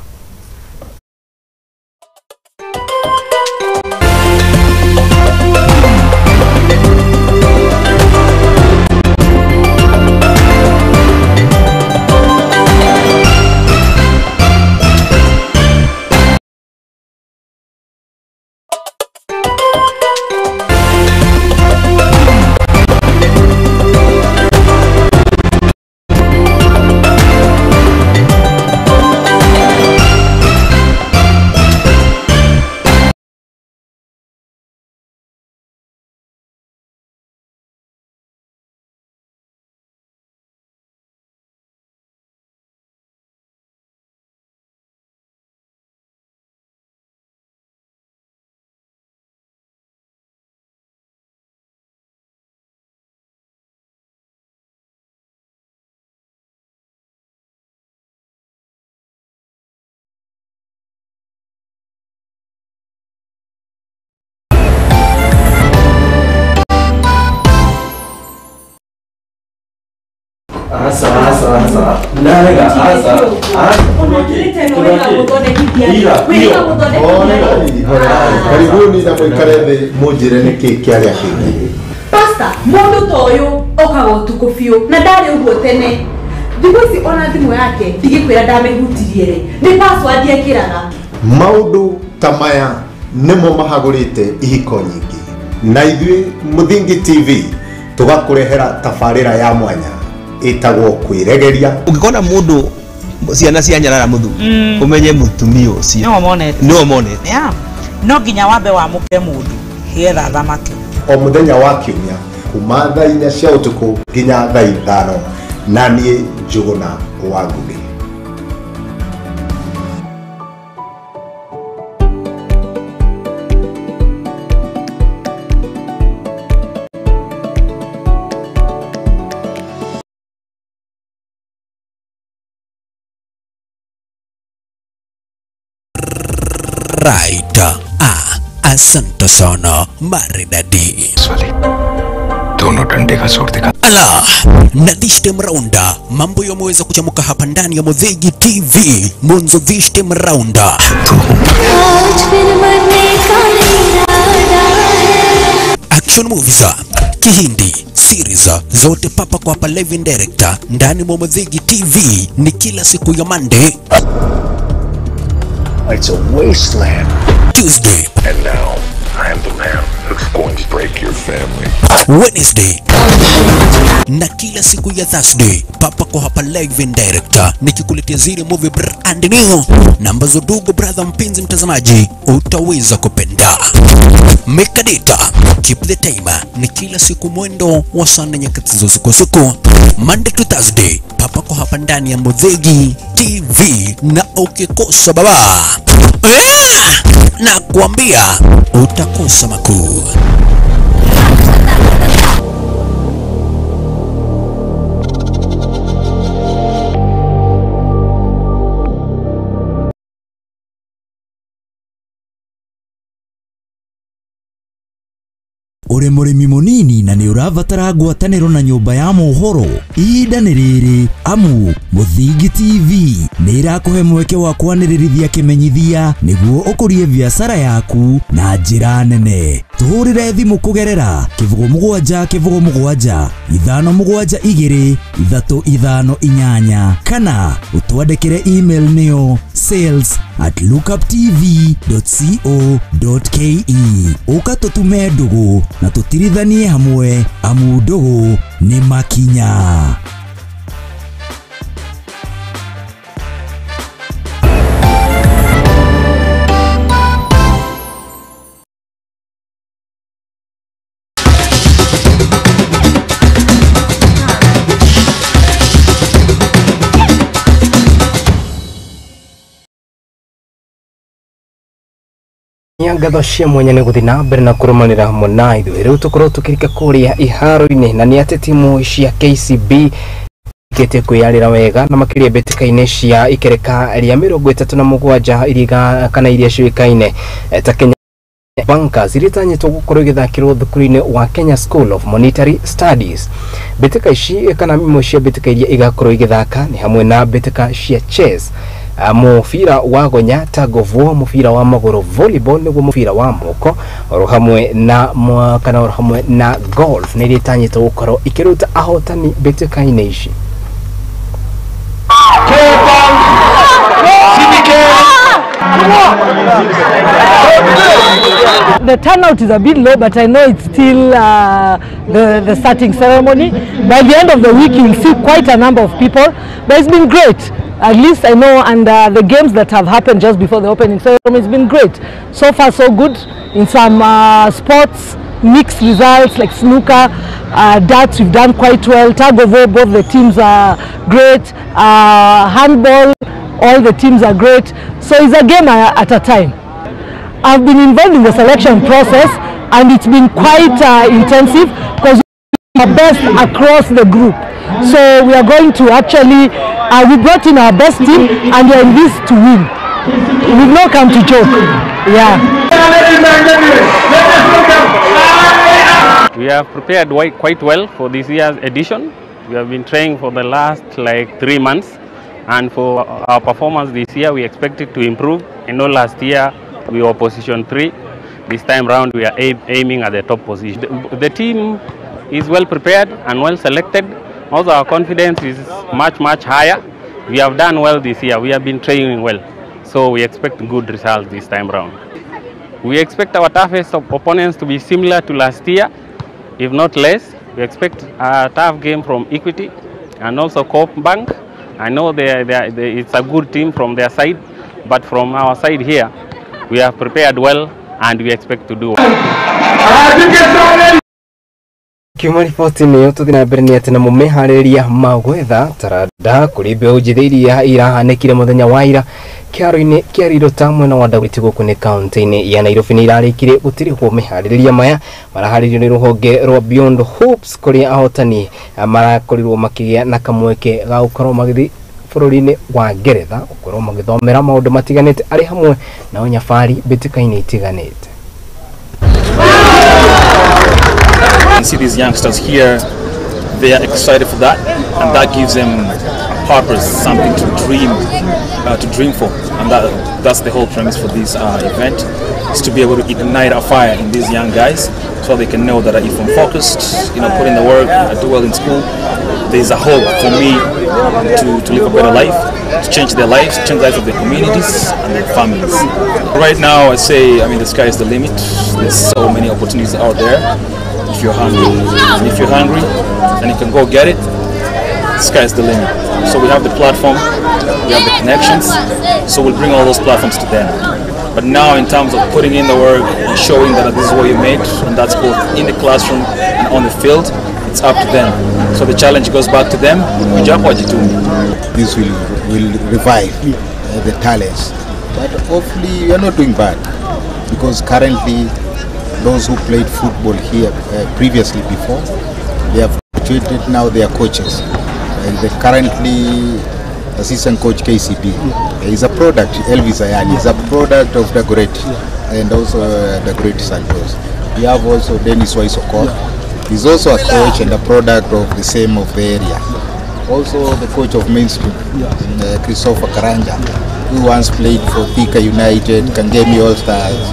Karibuni na mwikare thĩ mũnjĩre nĩkĩ kĩarĩa kĩngĩ. Pastor, mũndũ ta ũyũ okaga ũtukũ biũ na ndarĩ ũguo tene. Thikũ ici ona thimũ yake ndigĩkwĩra ndamĩhutirie rĩ, nĩ password ekĩraga. Maũndũ ta maya nĩmo mahagũrĩte ihiko nyingĩ, na ithuĩ Mũthingi TV tũgakũrehera tabarĩra ya mwanya ĩtagwo Kwĩregeria. Ũngĩkona mũndũ ciana cia nyarara mũthu ũmenye mũtumia ũcio nĩwe monete. Yeah. No nginya wambe wamũke mũndũ getha thamaki. O mũthenya wa kiumia kuma thaa 4 cia ũtukũ nginya thaa 5, na niĩ Njũgũna wa Ngũgĩ. Right. Asante sana maridadi. दोनों डंडे का जोर दिखा। Ala, na this time round mambo yameweza kuchamuka hapa ndani ya Muthingi TV. Mwanzo this time round. Action movies, Kihindi, series zote papa kwa hapa live and direct ndani mwa Muthingi TV ni kila siku ya Monday. It's a wasteland. Tuesday. And now, I am the man who's going to break your family. Wednesday. Na kila siku ya Thursday, papa kwa hapa live and direct nikikuletea zile movie brand new na ambazo dugo brother mpenzi mtazamaji utaweza kupenda. Make a date, keep the time ni kila siku mwendo wa saa 4 nyakati za usiku usiku, Monday to Thursday, papa kwa hapa ndani ya Muthingi TV, na ukikosa baba na kuambia utakosa makuu. Uri mũrĩmi mũnini na nĩ ũrabatara ngwatanĩro na nyũmba ya mohoro, ihinda nĩ rĩrĩ amu Muthingi TV nĩ ĩrakũhe mweke wa kwanĩrĩrithia kĩmenyithia nĩguo ũkũrie biacara yaku na njĩra nene. Tũhũrĩre thimũ kũgerera 07 07 572 358 kana ũtwandĩkĩre email nĩyo sales@lookuptv.co.ke. Ũka tũtume ndũgũ na tũtirithanie hamwe amu ndũgũ nĩ makinya. Ngatho cia mwanya nĩ gũthiĩ na mbere na kũrũmanĩra hamwe na ithuĩ. Rĩu tũkorwo tũkĩrika kũrĩa iharo-inĩ, na nĩ atĩ timu cia KCB ikĩtie kwĩyarĩra wega na makĩria mbĩtĩka-inĩ cia ikereka rĩa 37 iria kana iria ciũĩkaine ta Kenya Bankers iria itanyĩtwo gũkorwo igĩthakĩrwo thukuru-inĩ wa Kenya School of Monetary Studies. Mbĩtĩka ici kana imwe cia mbĩtĩka iria igakorwo igĩthaka nĩ hamwe na mbĩtĩka cia chess, mũbira wa gonya, tug of war, mũbira wa magũrũ, volleyball nĩguo mũbira wa moko, oro hamwe na kana oro hamwe na golf nĩ iria itanyĩtwo gũkorwo ikĩruta ahotani mbĩtĩka-inĩ ici. The turnout is a bit low, but I know it's still the starting ceremony. By the end of the week, you'll see quite a number of people, but it's been great. At least I know, and the games that have happened just before the opening ceremony, it's been great. So far, so good. In some sports, mixed results like snooker, darts, we've done quite well. Tug of war, both the teams are great. Handball, all the teams are great. So it's a game at a time. I've been involved in the selection process, and it's been quite intensive because we are best across the group. So we are going to actually, we brought in our best team, and we are in this to win. We've not come to joke. Yeah. We have prepared quite well for this year's edition. We have been training for the last 3 months, and for our performance this year, we expect it to improve. I know last year we were position 3. This time round we are aiming at the top position. The team is well prepared and well selected. Also, our confidence is much, much higher. We have done well this year. We have been training well. So we expect good results this time round. We expect our toughest opponents to be similar to last year, if not less. We expect a tough game from Equity and also Coop Bank. I know it's a good team from their side, but from our side here, we have prepared well and we expect to do well. Kiuma riboti nä tå thiä na mbere nä atä na må ma gwetha taranda kå mbeũ njĩthĩ iria irahanĩkire mũthenya wa ira kĩharo-inĩ kĩa Rirũta mwena wa Dagoretti gũkũ nĩ kaunti-inĩ ya Nairobi nĩ irarĩkire gũtirĩhwo mĩharĩrĩria maya maraharĩrio nĩ rũhonge rwa Beyond Hopes kũrĩa ahotani marakorirwo makĩgĩa na kamweke ga gũkorwo magĩthiĩ bũrũri-inĩ wa Ngeretha gũkorwo magĩthomera maũndũ matiganĩte arĩ hamwe na ũnyabari mbĩtĩka-inĩ itiganĩte. You see these youngsters here, they are excited for that, and that gives them a purpose, something to dream for, and that's the whole premise for this event, is to be able to ignite a fire in these young guys, so they can know that if I'm focused, you know, put in the work, I do well in school, there's a hope for me to live a better life, to change their lives, change the lives of their communities and their families. Right now, I say, I mean, the sky is the limit. There's so many opportunities out there. If you're hungry, and if you're hungry and you can go get it, the sky is the limit. So we have the platform, we have the connections, so we'll bring all those platforms to them. But now in terms of putting in the work and showing that this is what you made, and that's both in the classroom and on the field, it's up to them. So the challenge goes back to them. This will revive the talents. But hopefully we are not doing bad, because currently those who played football here previously before, they have graduated, now they are coaches. And the currently assistant coach KCB is a product, Elvis Ayani is a product of Dagoretti, and also Dagoretti Santos. We have also Dennis Waisokor. He's also a coach and a product of the same of the area. Also the coach of Mainstream, Christopher Karanja, who once played for Thika United, Kangemi All Stars.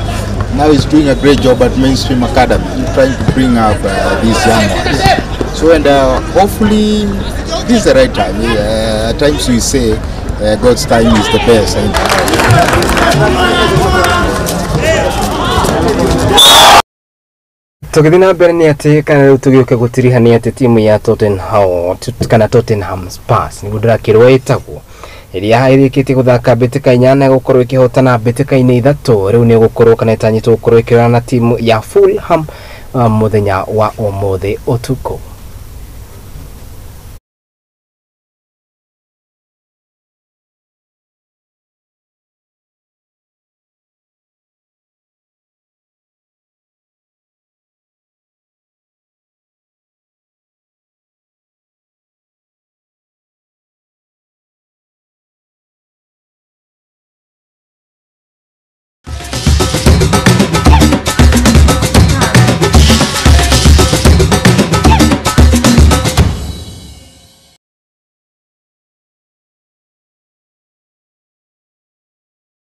Now he's doing a great job at Mainstream Academy, trying to bring up these young ones. So, and hopefully this is the right time. At times we say God's time is the best. Tũgĩthiĩ na mbere nĩ atĩ kana rĩu tũgĩũke gũtiriha nĩ atĩ timu ya Tottenham kana Tottenham Spurs nĩguo ndĩrakĩrwo ĩtagwo ĩrĩa ĩrĩkĩtie gũthaka mbĩtĩka inyana gũkorwo ĩkĩhotana mbĩtĩka-inĩ ithatũ rĩu nĩ gũkorwo kana ĩtanyĩtwo gũkorwo ĩkĩrora na timu ya Fulham mũthenya wa ũmũthĩ ũtukũ.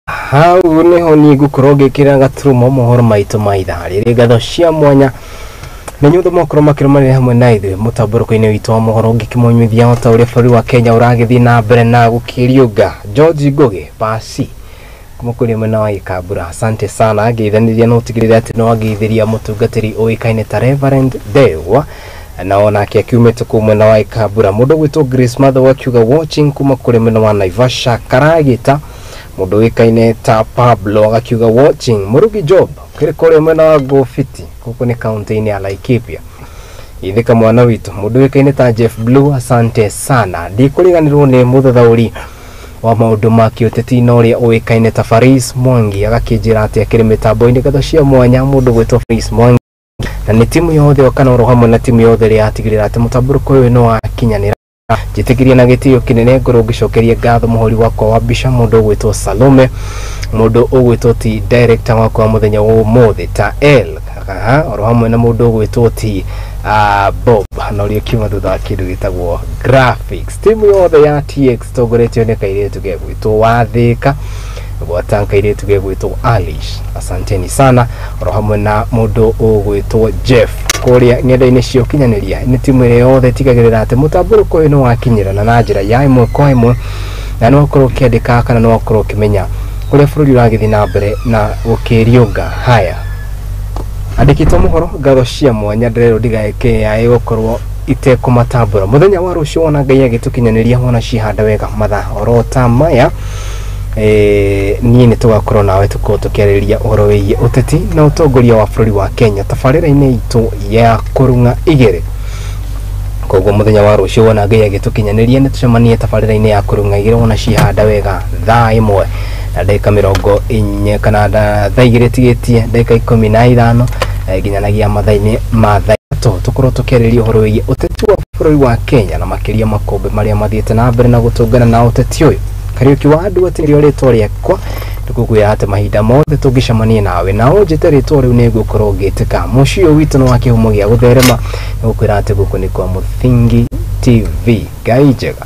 Hau niho niĩ ngũkorwo ngĩkĩra gaturumo mohoro maitũ ma ithaa rĩrĩ ngatho cia mwanya na inyuothe mwakorwo makĩrũmanĩrĩra hamwe na ithuĩ mũtambũrũko-inĩ witũ wa mohoro ngĩkĩmũnyuithia o ta ũrĩa bũrũri wa Kenya ũragĩthiĩ na mbere na gũkĩriũnga. George Ngugi Pasi kuma kũrĩ mwena wa Gĩkambura, asante sana ngeithanĩria no ũtigĩrĩre atĩ nĩ wangeithĩria mũtungatĩri ũĩkaine ta Reverend Dewa na onake akiumĩte kũu mwena wa Gĩkambura. Mũndũ ũgwĩtwo Grace Matho akiuga watching kuma kũrĩ mwena wa Naivasha Karagita. Mũndũ ũĩkaine ta Pablo agakiuga watching. Murugi Job kĩrĩ kũrĩa mwena wa Gofiti gũkũ nĩ kaunti-inĩ ya Laikipia. Ithika mwana witũ. Mũndũ ũĩkaine ta Jeff Blue, asante sana. Ndikũriganĩrwo nĩ mũthathaũri wa maũndũ ma kĩũteti na ũrĩa ũĩkaine ta Faris Mwangi agakĩnjĩra atĩ akĩrĩ mĩtambo-inĩ ngatho cia mwanya mũndũ gwĩtwo Faris Mwangi na nĩ timu yothe kana oro hamwe na timu yothe ĩrĩa yatigĩrĩra atĩ mũtambũrũko ũyũ nĩ wakinyanĩra. Njĩtĩkĩria na gĩtĩo kĩnene ngorwo ngĩcokeria ngatho mũhũri wakwa wa mbica mũndũ ũgwĩtwo Salome, mũndũ ũgwĩtwo ti director wakwa wa mũthenya wa ũmũthĩ ta L oro hamwe na mũndũ ũgwĩtwo ti Bob na ũrĩa ũkiuma thutha wa kĩndũ gĩtagwo graphics. Timu yothe ya TX tongoretio nĩ kairĩtu gegwĩtwo Wathĩka gwata kairĩtu gegwĩtwo Alice, asanteni sana oro hamwe na mũndũ ũgwĩtwo Jeff. kũrĩa ng'enda-inĩ cia ũkinyanĩria. Nĩ timu ĩrĩa yothe ĩtigagĩrĩra atĩ mũtambũrũko ũyũ nĩ wakinyĩrana na njĩra ya ĩmwe kwa ĩmwe, na nĩ wakorwo ũkĩandĩka kana nĩ wakorwo ũkĩmenya ũrĩa bũrũri ũragĩthiĩ na mbere na gũkĩriũnga. Haya, andĩkĩtwo mohoro, ngatho cia mwanya ndĩrerwo ndigaeke yaĩ gũkorwo itekũmatambũra. Mũthenya wa rũciũ wona Ngai agĩtũkinyanĩria, wona cihanda wega mathaa oro ta maya, niĩ nĩ tũgakorwo nawe tũkorwo tũkĩarĩrĩria ũhoro wĩgiĩ ũteti na ũtongoria wa bũrũri wa Kenya tabarĩra-inĩ itũ ya kũrung'a igĩrĩ. Koguo mũthenya wa rũciũ wona Ngai agĩtũkinyanĩria nĩ tũcemanie tabarĩra-inĩ ya kũrung'a igĩrĩ, wona cihanda wega thaa 1 na ndagĩka 40 kana thaa 2 tigĩtie ndagĩka 15, nginyanagia mathaa-inĩ ma thaa 3, tũkorwo tũkĩarĩrĩria ũhoro wĩgiĩ ũteti wa bũrũri wa Kenya na makĩria makũmbĩ marĩa mathiĩte na mbere na gũtũngana na ũteti ũyũ. Kariũki wa andũ atĩ nĩrĩo rĩtwa rĩakwa, ndĩgũkwĩra atĩ mahinda mothe tũngĩcemania nawe na ũnjĩte rĩtwa rĩu nĩngũkorwo ngĩtĩka. Mũciĩ ũyũ witũ nĩ wa kĩhumo gĩa gũtherema, nĩgũkwĩra atĩ gũkũ nĩ kwa Mũthingi TV. Ngai njega.